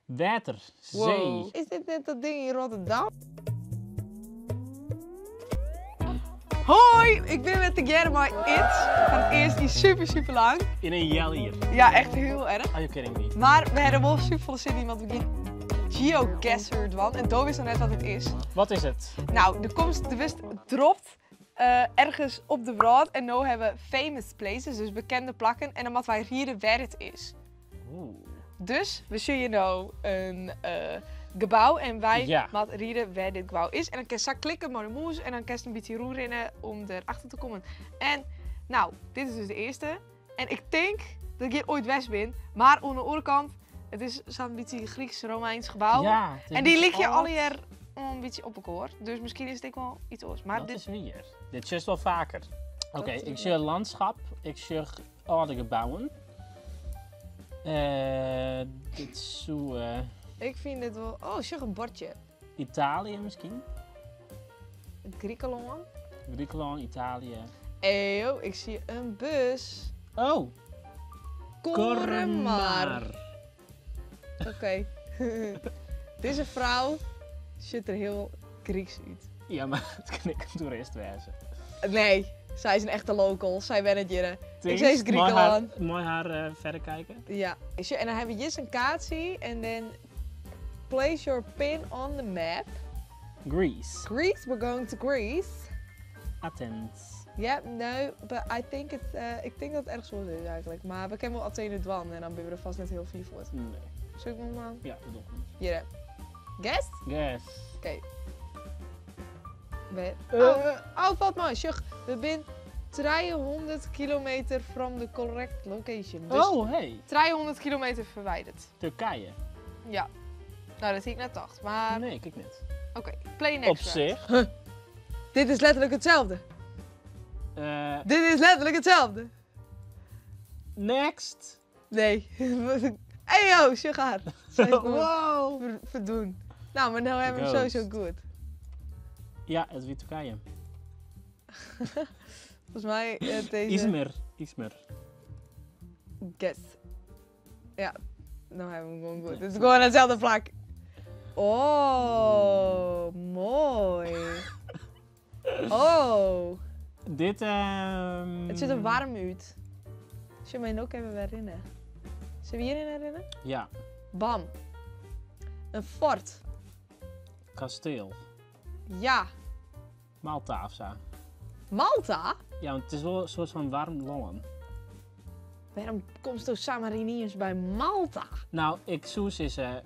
Wetter, see. Is dit net dat ding yn Rotterdam? Hoi, ik bin wer tegearre mei Ids. Foar it earst yn super super lang. Yn in healjier. Ja, echt hiel erch. Are you kidding me? Mar we hawwe der wol super folle sin yn, want we gean GeoGuessr dwaan. En do witst noch net wat it is. Wat is it? Nou, der komst, der wurdst dropt ergens op de wrâld en no hawwe we famous places, dus bekende plakken. En dan moatte wy riede wêr it is. Dus we sjogge no in gebou en wy ja. moatte riede wêr dit gebou is. En dan kinst sa klikke mei de mûs en dan kinst in bytsje rûnrinne om derachter te kommen. En nou, dit is dus de earste. En ik tink dat ik hjir oait west bin, mar oan de oare kant, it is sa'n bytsje Gryksk-Romeinsk gebou. Ja, en dy lykje allegear in bytsje op elkoar. Dus miskien is it ek wol iets oars. Mar dat dit is wier. Dit sjochst wol faker. Oké, ik sjoch lânskip, ik sjoch âlde gebouwen. Uh, dit soe... Uh, ik fyn dit wol... Oh, sjoch in bordje. Italië miskien? Grikelân. Grikelân, Italië. Eyo, ik zie in bus. Oh. Korenmar. Oké. Okay. Dizze frou sjocht der hiel Gryksk út. Ja, mar it kin ek in toerist wêze. Nee, sy is in echte local. Sy wennet hjir. Ik sis Grikelân. Mei har eh, verder kijken? Ja. En dan hawwe we hjir in kaartsje en dan place your pin on the map. Greece. Greece, we're going to Greece. Athens. Yeah, no, but I think it's, uh, ik tink dat it ergens oars is eigentlik. Mar we kinne wol Athene dwaan en dan binne we der fêst net hiel fier fuort. Nee. Sil ik noch dwaan? Ja, we dogge het. Hjir. Guess? Guess. Oké. Okay. Oh, oh, falt mei. Sjoch, we binne 300 kilometer from the correct location. Dus oh, hey. 300 kilometer ferwidere. Turkije. Ja. Nou, dat hie ik net tocht, mar... Nee, ik net. Oké, okay. play next Op sich. Huh. Dit is letterlik itselde. Dit is letterlik itselde. Next. Nee. Hey yo, sjoch har. Wow. Ferdwûn. Nou, mar no hawwe we him sowieso goed. Ja, it wie Turkije. Folgens my dizze... Izmir. Izmir. Guess. Ja, no hawwe we him gewoan goed. It is gewoan itselde plak. Oh, moai. Oh. Dit, It sjocht der waarm út. Sjoch, mar no kinne we wer rinne. Sille we hjirhinne rinne? Ja. Bam. In fort. Kasteel. Ja. Malta of sa. Malta? Ja, want it is wol in soart fan waarm lân. Wêrom komsto samar yniens by Malta? Nou, ik soe sizze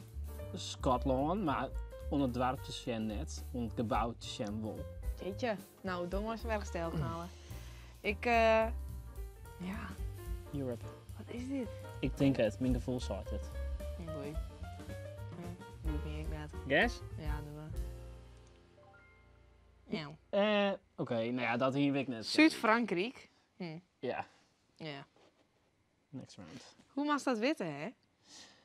Skotlân, mar oan it doarp te sjen net, oan it gebou te sjen wol. Jeetje, nou, do meist him ergens delknallen. Ik, uh, ja. Europe. Wat is dit? Ik tink it, myn gefoel seit it. Boei. Boeit my ek net. Guess? Ja, doe mar. Ja. Uh, Oké, okay, nou ja, dat hie ik net. Súd-Frankryk. Hm. Ja. Ja. Next round. Hoe moatst dat witte, hè?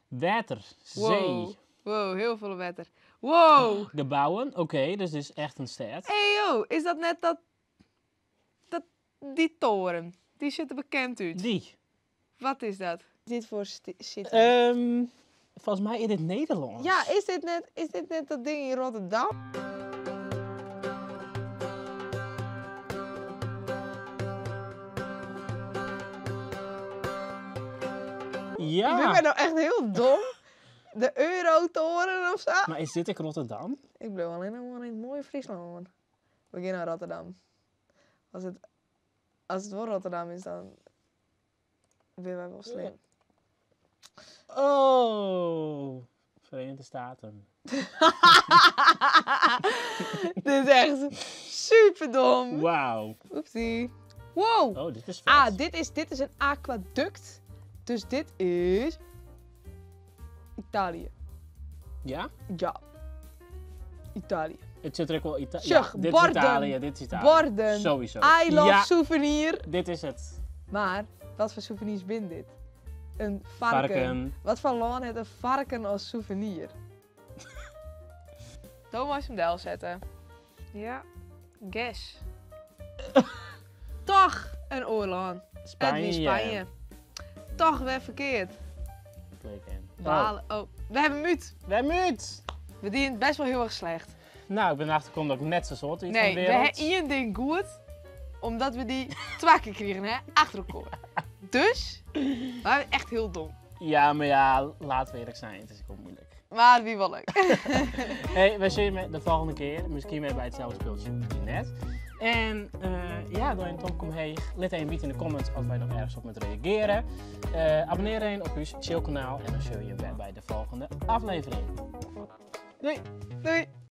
Wetter, see. Wow, wow hiel folle wetter. Wow! Gebouwen, oké, okay, dus dit is echt in stêd. Hey yo, is dat net dat, dat, dy toren? Dy sjocht der bekend út. Dy? Wat is dat? Dit foar city? Um, folgens my is dit Nederlânsk. Ja, is dit net, is dit net dat ding yn Rotterdam? Ja. Ik ben nou echt hiel dom. De Eurotoren of sa. Mar is dit ek Rotterdam? Ik bliuw allinnich mar yn it moaie Fryslân. We gean nei Rotterdam. As it, as it wol Rotterdam is, dan binne wy wol slim. Oh, Verenigde Staten. Dit is echt super dom. Wauw. Oepsie. Wow. Oh, dit is vet. Ah, dit is in aquaduct. Dus dit is Italië. Ja? Ja. Italië. It sit der ek wol Ita Sjoch, ja, dit is borden. Italië, dit is Italië. Borden. Sowieso. I love ja, souvenir. dit is it. Mar wat foar souvenirs binne dit? In varken. Varken. Wat foar lân hat in varken as souvenir? Do meist him delsette. Ja. Guess. Toch in oar lân. It wie Spanje. Spanje. Toch wer ferkeard. Play again. Balen. Oh, we hebben muut. We hebben muut! We dienen best wel heel erg slecht. Nou, ik ben erachter gekomen dat ik net zo soort iets Nee, van de we wereld. hebben één ding goed. Omdat we die twee keer kregen, hè? Achter elkaar. Dus, we waren echt heel dom. Ja, maar ja, laten we eerlijk zijn, het is ook moeilijk. Maar wie wel leuk. Hey, wij zien je de volgende keer. Misschien weer bij hetzelfde speeltje, misschien net. En ja, door een Tom kom heeg. Let even weten in de comments als wij nog ergens op moeten reageren. Abonneer een op uw chill kanaal en dan zie je weer bij de volgende aflevering. Doei! Doei!